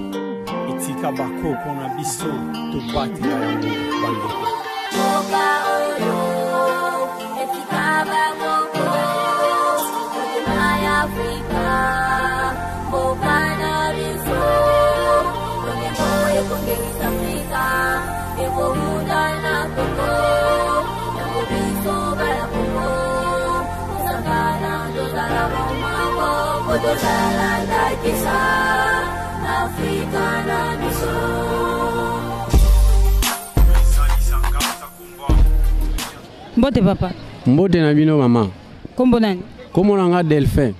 etika bakoko na biso, tobatela yango bandeko. Mboka oyo etika bakoko, motema ya Afrika, mboka na biso. Lolembo ekongengisa Afrika, ekowuta na Kongo. Yango biso bana Kongo, tosangana, tozala bomoko po tozala ndakisa na Afrika na biso. Mbote papa. Mbote na bino mama. Kombo nani? Kombo na nga Delphin.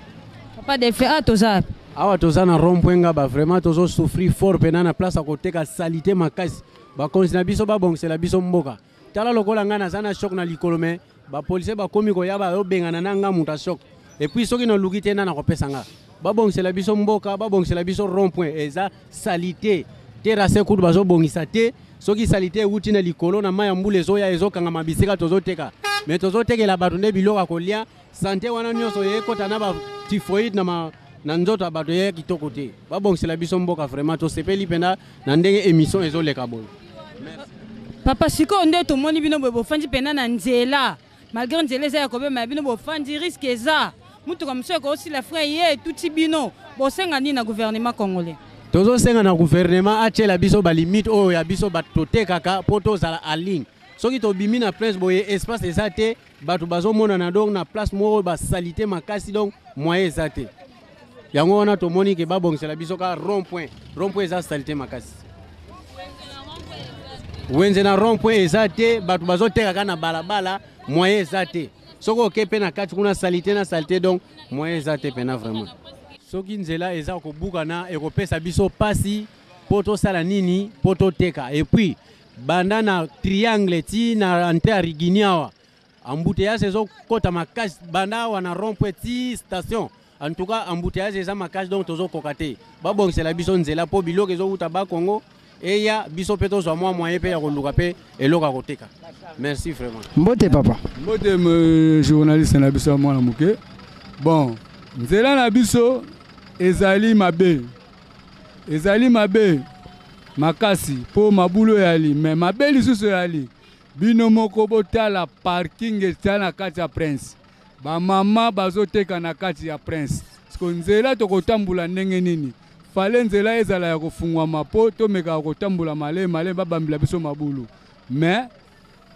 Papa Delphin, awa toza wapi? Awa toza na rond-point Ngaba, vraiment tozo souffrir fort pena na place ya koteka, salite makasi. Bakonzi na biso babongisela biso mboka. Tala lokola ngai naza na choc na likolo, mais bapolisier bakomi koya bayobengana na nga moto ya choc. Et puis soki naluki te, nana kopesa nga. Babongisela biso mboka, babongisela biso rond-point, eza salite. Terrasse kutu bazobongisa te. Soki salite ewuti na likolo na mai ya mbula ezoya, ezokangama bisika tozoteka. Mais tozotekela bato nde biloko ya kolia, sante wana nyonso ekota na ba typhoïde na nzoto ya bato, ye kitoko te. Babongisela biso mboka vraiment, tosepeli mpenza na ndenge émission ezoleka boye. Papa, sikoyo nde tomoni bino boye bofandi mpena na nzela, malgré nzela eza ya kobema, ya bino bofandi, risque eza mutuka mosusu ekosila frein ye etuti bino. Bosenga nini na gouvernement congolais? Tozosenga na gouvernement atiela biso balimite oyo ya biso bato totekaka mpo tozala en ligne. Soki tobimi na place boye, espace eza te, bato bazomonana, donc na place moko basalite makasi, donc moyen eza te. Yango wana tomoni ke babongisela biso kaka rond point. Rond point eza salite makasi. Wenze na rond point eza te, bato bazoteka kaka na balabala, moyen eza te. Soki oke mpe na kati kuna salite na salite, donc moyen eza te mpena vraiment. Soki nzela eza kobukana ekopesa biso pasi mpo tosala nini mpo toteka. Et puis banda na triangle ti na entrée ya Rigini awa embouteillage ezokota makasi banda awa na rond point ti station. En tout cas embouteillage eza makasi, donc tozokoka te. Babongisela biso nzela mpo biloko ezowuta ba Congo eya biso mpe tozwa mwa moyen mpe ya koluka mpe eloko ya koteka. Merci vraiment. Mbote papa. Mbote journaliste na biso ya mwana moke. Bon, nzela na biso ezali mabe, ezali mabe makasi mpo mabulu eyali, me mabe lisusu eyali. Bino moko botala parking eza na kati ya Prince, bamama bazoteka na kati ya Prince. Siko nzela tokotambola ndenge nini? Fale nzela ezala ya kofungwama mpo tomekaka kotambola malemi malemi, babambela biso mabulu. Me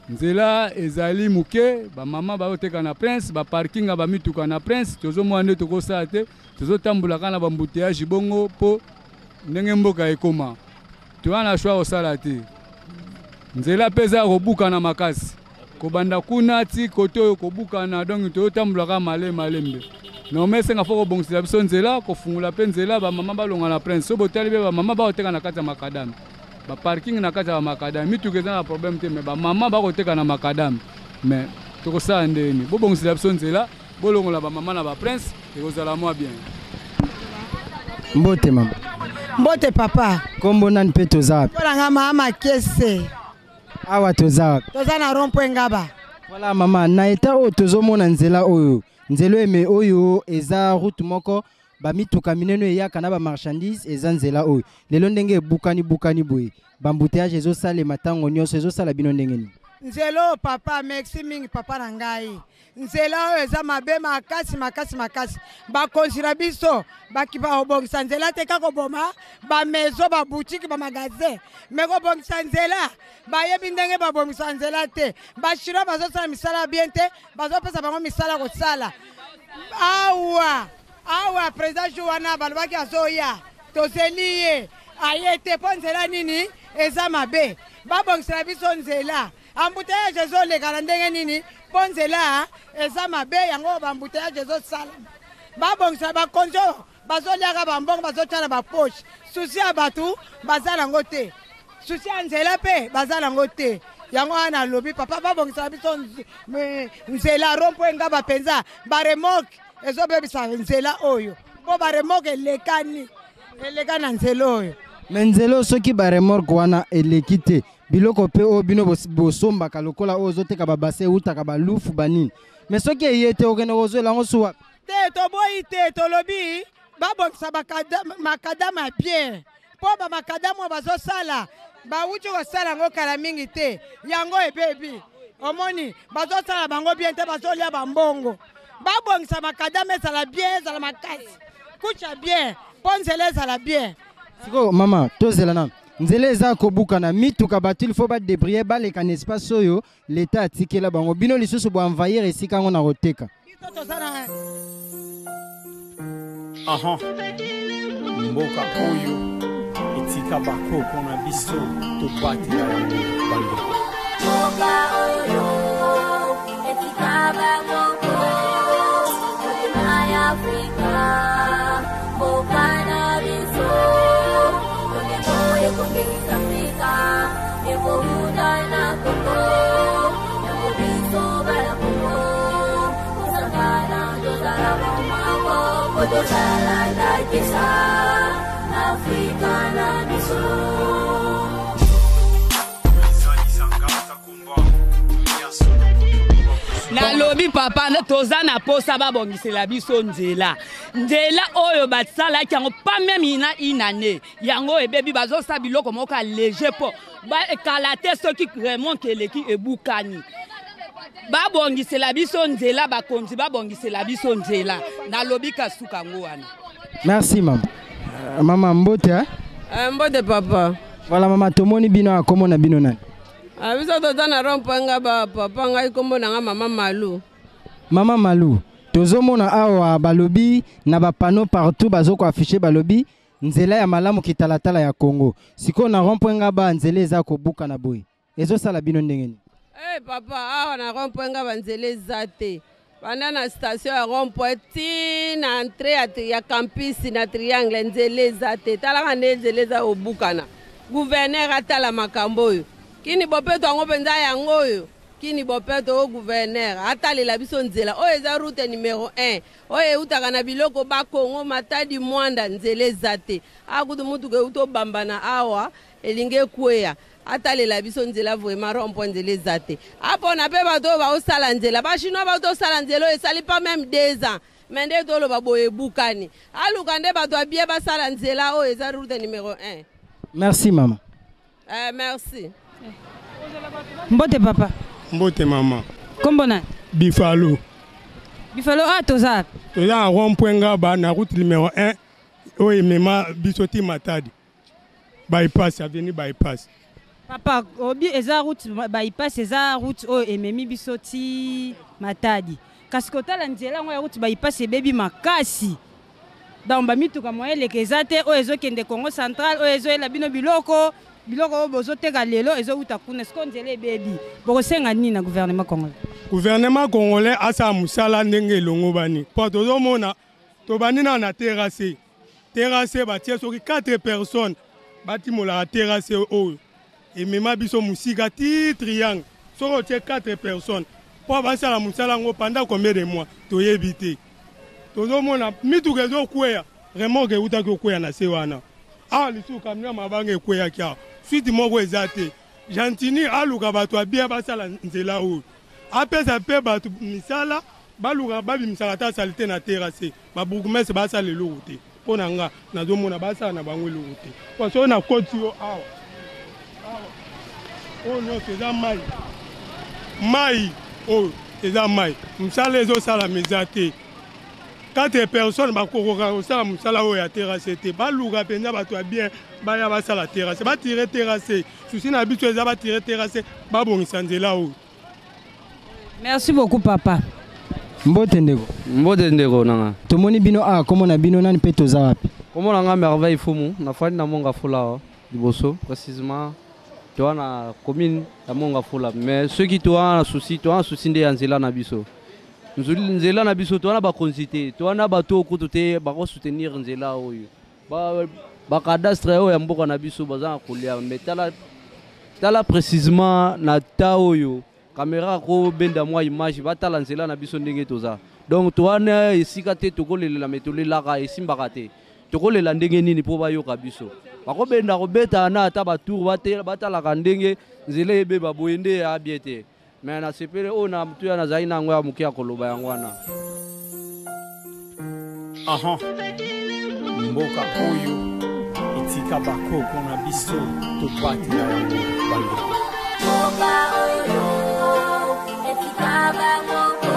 nzela ezali moke, bamama bazoteka na Prince, baparking ya bamituka na Prince, tozomona nde tokosala te, tozotambola kaka na bambouteillage bongo mpo ndenge mboka ekoma toza na choix kosala te. Nzela mpe eza ya kobukana makasi, kobanda kuna ti kote oyo kobukana, donc tozotambola kaka malemi malembe. Normal esenga fo kobongisela biso nzela, kofungola mpe nzela, bamama balonga na Prince. So botali mpe bamama bakoteka na kati ya makadame, baparking na kati ya bamakadame, mituka eza na problème te, me bamama bakoteka na makadame. Me tokosala ndeni? Bobongisela biso nzela, bolongola bamama na baprince, ekozala mwa bien. Mbote mama. Mbote papa. Kombo nani mpe toza wapi? Mpo na nga mama Kese. Awa toza wapi? Toza na rond point Ngaba. Voilà mama, na eta oyo tozomona nzela oyo, nzela eme oyo eza route moko bamituka minene eyaka na bamarchandise, eza nzela oyo lelo ndenge ebukani bukani boye, bambouteillage ezosalema ntango nyonso, ezosala bino ndenge nini? Nzela oyo papa, merci mingi papa na ngai. Nzela oyo eza mabe makasi makasi makasi. Bakonzi na biso bakipa kobongisa nzela te, kaka koboma bamaison, baboutique, bamagasin, me kobongisa nzela bayebi ndenge babongisa nzela te. Bachinois bazosala misala bien te, bazopesa bango misala kosala awa awa. Président jour wana balobaki azoya, tozeli ye aye te, mpo nzela nini eza mabe. Babongisela biso nzela, embouteillage ezoleka na ndenge nini? Mpo nzela eza mabe, yango baembouteillage ezosalama. Babongisa bakonzi oyo bazoliaka bambongo, bazotya na bapoche, susi ya bato baza nango te, susi ya nzela mpe baza nango te. Yango wana nalobi papa, babongisaka biso nzela rond-point Ngaba mpenza. Baremorke ezobebisa nzela oyo, mpo baremorke elekani eleka na nzela oyo. Me nzela oyo soki baremorke wana eleki te, biloko mpe oyo bino bosombaka lokola oyo ozoteka babase eutaka balufu banini, me soki eye te okende kozwela yango su wapi? Te, toboyi te, tolobi babongisa makadama ya bien, mpo bamakadama oyo bazosala bawuti kosala yango kala mingi te, yango ebebi. Omoni bazosala bango bien te, bazolia bambongo. Babongisa makadama ezala bien, ezala makasi, kucha bien, mpo nzela ezala bien. Sikoyo mama, tozela nano, nzela eza kobukana, mituka bato il faut badébrouiller baleka na espace oyo leta atikela bango, bino lisusu boenvahir esika yango na koteka. Biso toza na Aha. Mboka oyo etika bakoko na biso, tobatela yango bandeko. Mboka oyo etika bakoko, motema ya Afrika, mboka na biso, lolemo ekongengisa Afrika, ekowuta na Kongo, yango biso bana Kongo, kosangana tozala bomoko, po tozala ndakisa na Afrika na biso. Nalobi papa, toza na posa babongisela biso nzela. Nzela oyo basalaki yango pas même na une année, yango ebebi. Bazosala biloko moko ya léger mpo kala te soki remonte eleki ebukani. Babongisela biso nzela, bakonzi babongisela biso nzela. Nalobi kasuka yango wana. Merci mama. Mama mbote eh? Mbote papa. Voilà mama, tomoni bino, akomo na bino nani? Biso toza na rond-point Ngaba papa, ngai kombo na nga mama Malu. Mama Malu, tozomona awa balobi na bapano partout bazokoaffiche, balobi nzela ya malamu kitalatala ya Congo. Sikoyo na rond-point Ngaba nzela eza kobuka na boye. Ezosala bino ndenge nini? Hey, papa, awa na rond point nga banzela eza te. Banda na station ya rond point ti na entrée ya, ya campus na triangle nzela eza te. Talaka nde nzela eza kobukana. Gouverneur atala makambo oyo. Kini bopeto yango mpenza yango oyo. Kini bopeto oyo gouverneur atalela biso nzela oyo eza route numero 1 oyo eutaka na biloko ba Congo Matadi Mwanda nzela eza te. Awa kutu mutuka euti obambana awa elingi ekweya. Atalela biso nzela vraiment rond point nzela eza te. Apona pe bato oyo baosala nzela, ba chinois bauti osala nzela oyo esali pas meme 2 ans mais nde toloba boye ebukani. Aluka nde bato ya bien basala nzela oyo eza route numero 1. Merci mama. Eh, merci. Mbote papa. Mbote mama. Kombo na? Bifalo. Bifalo ah toza. Toza na rond point Ngaba na route numéro 1 oyo emema biso ti Matadi. Bypass avenue bypass. Papa obi eza route bypass eza route oyo ememi biso ti Matadi. Kasi kotala nzela yango ya route bypass ebebi makasi. Donc bamituka moyen eleka eza te oyo ezokende Congo central oyo ezoyela bino biloko biloko oyo bozoteka lelo ezowuta kuna sikoyo nzela ebebi bokosenga nini na gouvernement congolais? Gouvernement congolais asala mosala ndenge elongobani mpo tozomona tobandi nano na terrasse terrasse batie soki 4 personnes batimolaka terrasse oyo emema biso mosika ti triangle soki otie 4 personnes mpo basala mosala yango pendant combien de mois toyebi te tozomona mituka ezokweya remorke eutaki okweya na se wana awa lisusu kamio ya mabanga ekweyaki awa suite moko eza te gentini aluka bato ya bien basala nzela oyo apesa mpe bato misala baluka babimisaka ata salite na terrasse babourgmestre basala eloko te mpo na nga nazomona basala na bango eloko te mpo soki nakoti yo awa awa oyo nyonso eza mai mai oyo eza mai mosala ezosalama eza te 4 personnes bakokoka kosala mosala oyo ya terrasse te baluka mpenza bato ya bien baya basala terrasse batire terrasse susi na biso eza batire terrasse babongisa nzela oyo Merci beaucoup papa. Mbote ndeko. Mbote ndeko nanga. Tomoni bino awa kombo na bino nani mpe toza wapi? Kombo na nga Merveille Fumu, nafandi na Monga Fula awa liboso précisément toa na commune ya Monga Fula mais soki toa na souci toa na souci nde ya nzela na biso nzela na biso toa na bakonzi te toa na bato oyo kutu te bakosoutenir nzela oyo ba ba cadastre oyo ya mboka na biso baza na kolia mais tala tala précisément na ta oyo kamera akobenda mwa image batala nzela na biso ndenge toza donc towana esika te tokolelela me tolelaka esimbaka te tokolela ndenge nini mpo bayoka biso bakobenda kobeta na ata batour batalaka ndenge nzela ebeba boye nde ya bie te me nasepeli oyo na motuya nazali na yango ya moke ya koloba yango wana. Aha. Mboka oyo etika bakoko na biso tobatela yango bandeko. Mboka oyo etika bakoko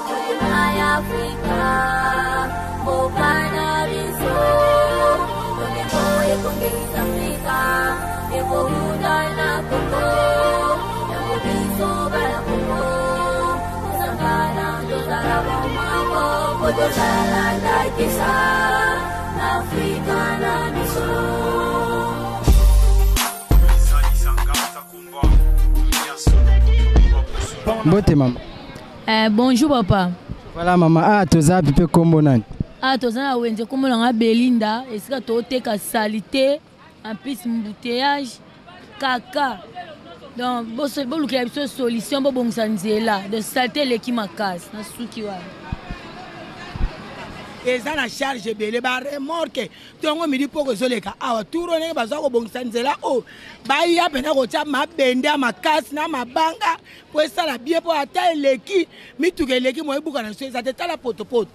motema ya Afrika mboka na biso bomengo ekongengisa Afrika ekowuta na Kongo yango biso bana Kongo tosangana tozala bomoko po tozala ndakisa na Afrika na biso. Mbote mama. Eh, bonjour papa. Voilà mama, ah toza wapi mpe kombo nani? Ah toza na wenze kombo na nga Belinda, esika toteka salite, en plus embouteillage, kaka. Donc bolukela biso solution bobongisa nzela, donc salite eleki makasi na suki wana. Eza na charge ebele ba remorque ntongo midi poko ezoleka awa turo ndenge baza kobongisa nzela oyo baya mpena kotya mabende ya makasi na mabanga mpo esala bien mpo ata eleki mituka eleki moye ebuka na biso eza te. Tala potopoto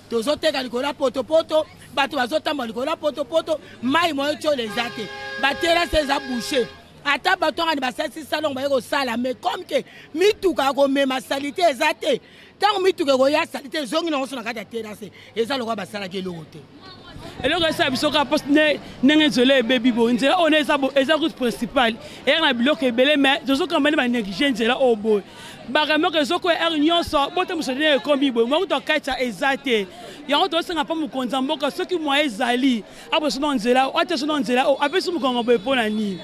tozoteka likolo ya potopoto, bato bazotambola likolo ya potopoto, mai moye tyola eza te, baterase eza bouche ata bato angani basalisi salongo baye kosala mais comme ke mituka ya komema salite eza te, ntango mituka ekoya salite ezongi nango so na kati ya terase eza lokola basalaki eloko te. Eloko esala biso kaka mposi ndenge nzela ebebi boye, nzela oyo eza route principale eyaka na biloko ebele mais tozokamba nde banéglige nzela oyo boye, baremoke ezokwea heure nyonso, botambusa ndenge ekomi boye, mwa kutu akatisa eza te. Yango tozosenga mpo mokonzi ya mboka soki mwa ezali aboso na nzela oyo, atia so na nzela oyo, apesi mokongo boye mpo na nini?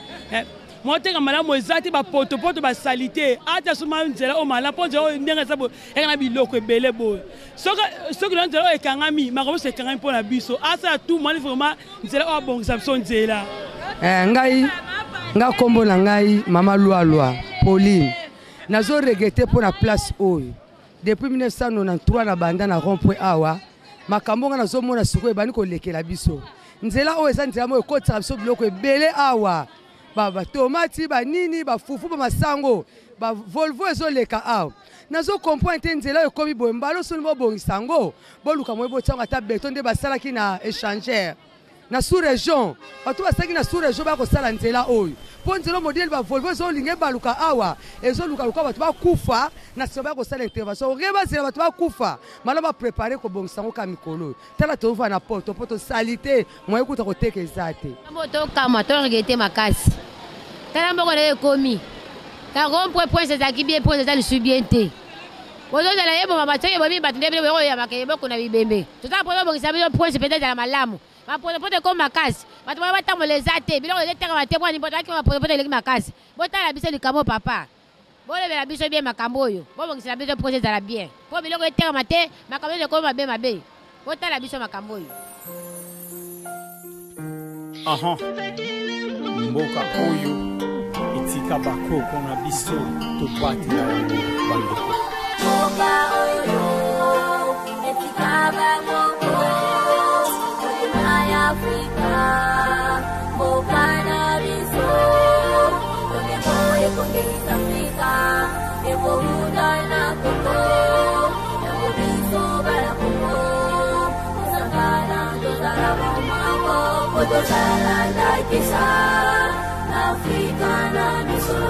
Moteka malamu eza te, bapotopoto basalite ata soma nzela oyo malamu mpo nzela oyo ndenge eza boye eka na biloko ebele boye. Soki na nzela oyo ekangami, makambo nyonso ekangami mpo na biso. Asala tout mali vraiment nzela oyo abongisa biso nzela. Eh, ngai nga nkombo na ngai mama Lualua Pauline, nazo regrete mpo na place oyo depuis 1993 na banda na rond point awa. Makambo nga nazomona sikoyo ebandi kolekela biso. Nzela oyo eza nzela moko ekotisaka biso biloko ebele awa, batomati, banini, bafufu, bamasango, bavolvo ezoleka awa. Nazo comprendre te nzela oyo ekomi boye. Mbala osoni bobongisa yango, boluka moye botia yango ata beton nde basalaki na échangeur na sous région. Bato basalaki na sous région bakosala nzela oyo mpo nzela modele bavolvo ezolinga ebaluka awa, ezoluka luka bato bakufa na nsima bakosala intervention oke bazela bato bakufa malamu baprepare kobongisa yango ka mikolo oyo. Tala tova na poto mpo tosali te moye kuta koteka eza te. Tokamwa, toregrete makasi. Tala mboko na ye ekomi na rond-point. Prince ezalaki bien, prince eza lisusu bien te. Ozozala ye boma bato soki ebomi bato nde bino boyokoyamaka eboko na bibembe. Toza mpo bobongisa biso prince mpenza ezala malamu. Bapotopoto ekomi makasi, bato bayo batambola eza te, biloko eza etekama te. Mpo bato bakima bapotopoto eleki makasi. Botala biso likambo papa, bolobela biso bien makambo oyo, bobongisela biso prince ezala bien mpo biloko etekama te, makambo nyonso ekomi mabe mabe. Botala biso makambo oyo. Aha. Mboka oyo etika bakoko na biso, tobatela yango bandeko. Mboka oyo etika bakoko, motema ya Afrika, mboka na biso, lolemo ekongengisa Afrika, ekowuta na Kongo, yango biso bana Kongo, tosangana, tozala bomoko, po tozala ndakisa na Afrika na biso.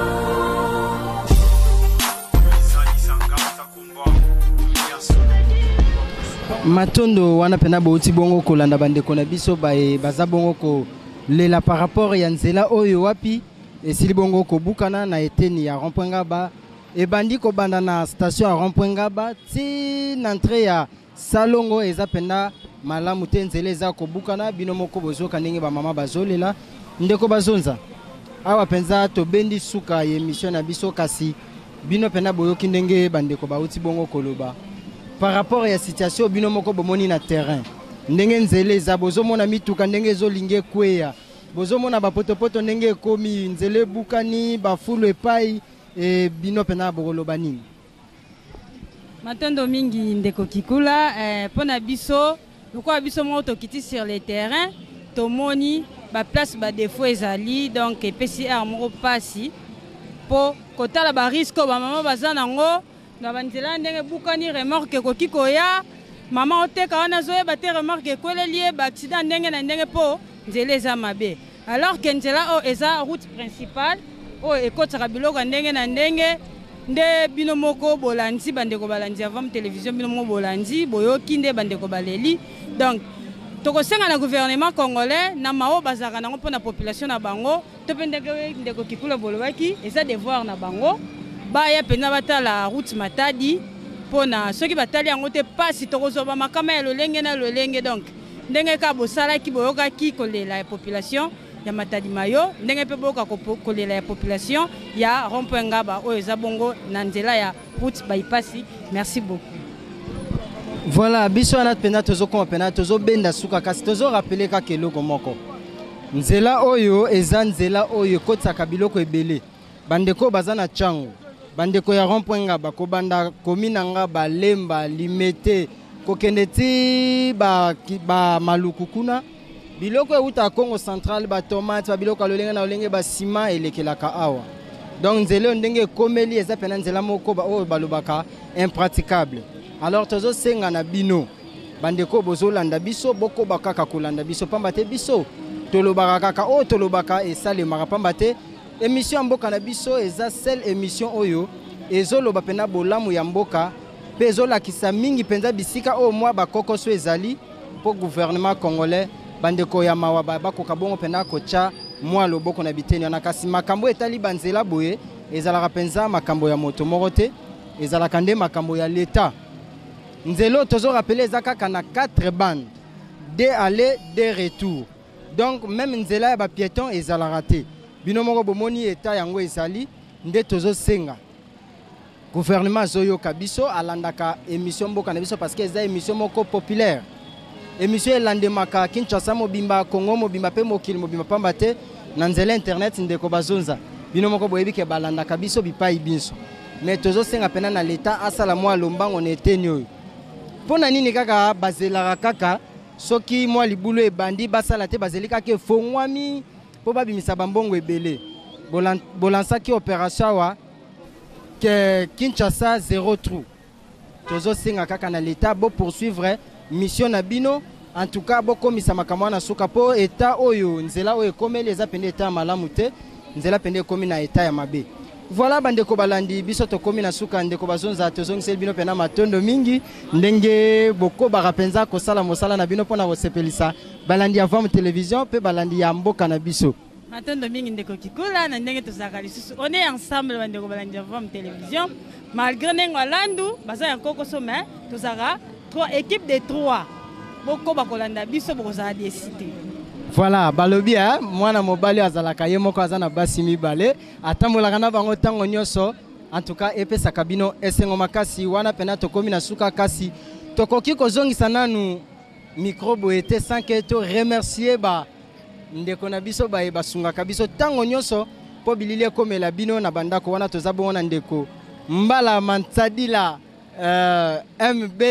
Matondo wana mpena bouti bongo kolanda bandeko na biso baye baza bongo kolela par rapport ya nzela oyo wapi esili bongo kobukana na eteni ya rond-point Ngaba, ebandi kobanda na station ya rond-point Ngaba ti na entrée ya Salongo. Eza mpenza malamu te, nzela eza kobukana. Bino moko bozoka ndenge bamama bazolela. Ndeko bazonza awa mpenza tobendi suka ya émission na biso, kasi bino mpenza boyoki ndenge bandeko bauti bongo koloba par rapport ya situation. Bino moko bomoni na terrain ndenge nzela eza, bozomona mituka ndenge ezolinga ekweya, bozomona bapotopoto ndenge ekomi, nzela ebukani, bafulu epai e, bino mpenza bokoloba nini? Matondo mingi ndeko Kikula. Mpo na biso, lokola biso moko tokiti sur le terrain, tomoni baplace badefo ezali, donc epesi aire moko mpasi mpo kotala barisque oyo bamama baza nango na banzela ndenge ebukani. Remorque ekoki koya, mama oteka wana azoyeba te, remorque ekweleli ye, baaccident ndenge na ndenge mpo nzela eza mabe, alors ke nzela oyo eza route principale oyo ekotisaka biloko ya ndenge na ndenge. Nde bino moko bolandi, bandeko balandi ya Vam Télévision, bino moko bolandi, boyoki nde bandeko baleli. Donc tokosenga na gouvernement congolais na mao bazalaka nango mpona population na bango, to mpe ndenge ndeko Kikula bolobaki, eza devoir na bango baya mpenza batala route Matadi, mpona soki batali yango te, mpasi tokozwa bamakama ya lolenge na lolenge. Donc ndenge kaka bosalaki, boyokaki kolela ya population ya Matadi Mayo, ndenge mpe boyoka kolela ya population ya rond-point Ngaba oyo eza bongo na nzela ya route bypass. Merci beaucoup. Voilà, biso wana mpenza tozokoma mpenza tozobenda suka, kasi tozorapele kaka eloko moko: nzela oyo eza nzela oyo ekotisaka biloko ebele. Bandeko baza na ntango, bandeko ya rond point Ngaba, kobanda komi na Ngaba, Lemba, Limete, kokende ti ba, ba Maluku kuna, biloko eutaka Congo Central, batomate, babiloko ya lolenge na lolenge, basima elekelaka awa. Donc nzela oyo ndenge ekomeli eza mpena nzela moko oyo balobaka impraticable. Alors tozosenga na bino bandeko bozolanda biso, bokoba kaka kolanda biso, pamba te biso tolobaka kaka oyo tolobaka esalemaka, pamba te émission ya mboka na biso eza seule émission oyo ezoloba mpena bolamu ya mboka mpe ezolakisa mingi mpenza bisika oyo mwa bakokoso ezali, mpo gouvernement congolais, bandeko ya mawa, bakoka bongo mpenza kotya mwa loboko na biteni wana. Kasi makambo etali banzela boye ezalaka mpenza makambo ya moto moko te, ezalaka nde makambo ya leta. Nzela oyo tozorapele eza kaka na 4 bandes, deux aller, deux retour, donc même nzela ya bapiéton ezalaka te. Bino moko bomoni eta yango ezali nde tozosenga gouvernement azoyoka biso, alandaka émission mboka na biso parce que eza émission moko populaire, émission elandemaka Kinshasa mobimba, Congo mobimba mpe mokili mobimba, pamba te na nzela internet. Ndeko Bazonza, bino moko boyebi ke balandaka biso bipai binso. Mais tozosenga mpena na leta asala mwa lombango na eteni oyo. Mpo na nini kaka bazelaka kaka soki mwa libulu ebandi basala te? Bazeli kaka efongwami mpo babimisa bambongo ebele. Bolansaki opération awa ke Kinshasa zéro trou. Tozosenga kaka na leta bopoursuivre mission na bino. En tout cas, bokomisa makambo wana suka, mpo eta oyo nzela oyo ekomeli eza mpenza eta ya malamu te. Nzela mpenza ekomi na eta ya mabe. Voilà, bandeko balandi biso, tokomi na suka. Ndeko Bazonza, tozongiseli bino mpena matondo mingi ndenge bokobaka mpenza kosala mosala na bino mpona kosepelisa balandi ya Vam Télévision mpe balandi ya mboka na biso. Matondo mingi, ndeko Kikula, na ndenge tozalaka lisusu, on est ensemble. Bandeko balandi ya Vam Télévision, malgré ndenge alandu baza ya nkokoso, mais tozalaka trois, équipe de trois. Bokoba kolanda biso, bokozala déçus te. Voilà, balobi eh, mwana mobali azalaka ye moko, aza na basi mibale, atambolaka na bango ntango nyonso. En tout cas, epesaka bino esengo makasi. Wana mpena tokomi na suka, kasi tokoki kozongisa nanu micro boye te sans que to remercier ba ndeko na biso baye basungaka biso ntango nyonso mpo bilili ekomela bino na bandako. Wana toza bongo na ndeko Mbala Mantsadila, MB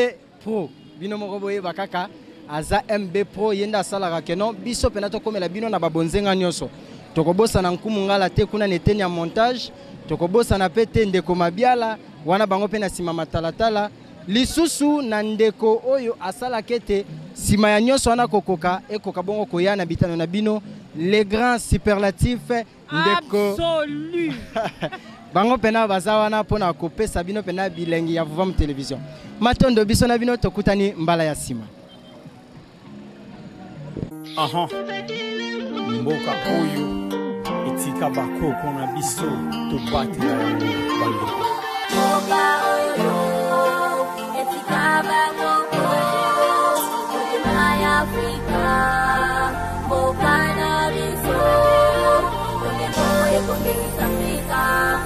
Pro. Bino moko boyeba kaka aza MB Pro, ye nde asalaka keno biso mpena tokomela bino na babonzenga nyonso. Tokobosana Nkumu Ngala te kuna na eteni ya montage, tokobosana mpe te ndeko Mabiala wana, bango mpe na nsima matalatala. Lisusu na ndeko oyo asalaka ete nsima ya nyonso wana kokoka ekoka bongo koya na bitano na bino, le grand superlatif, ndeko Absolu. Bango mpena baza wana mpona kopesa bino mpena bilengi ya Vuvamu Télévision. Matondo, biso na bino tokutani mbala ya nsima. Aha. Mboka oyo etika bakoko na biso, tobatela yango, bandeko. Mboka oyo etika bakoko, motema ya Afrika, mboka na biso, lolemo ekongengisa Afrika.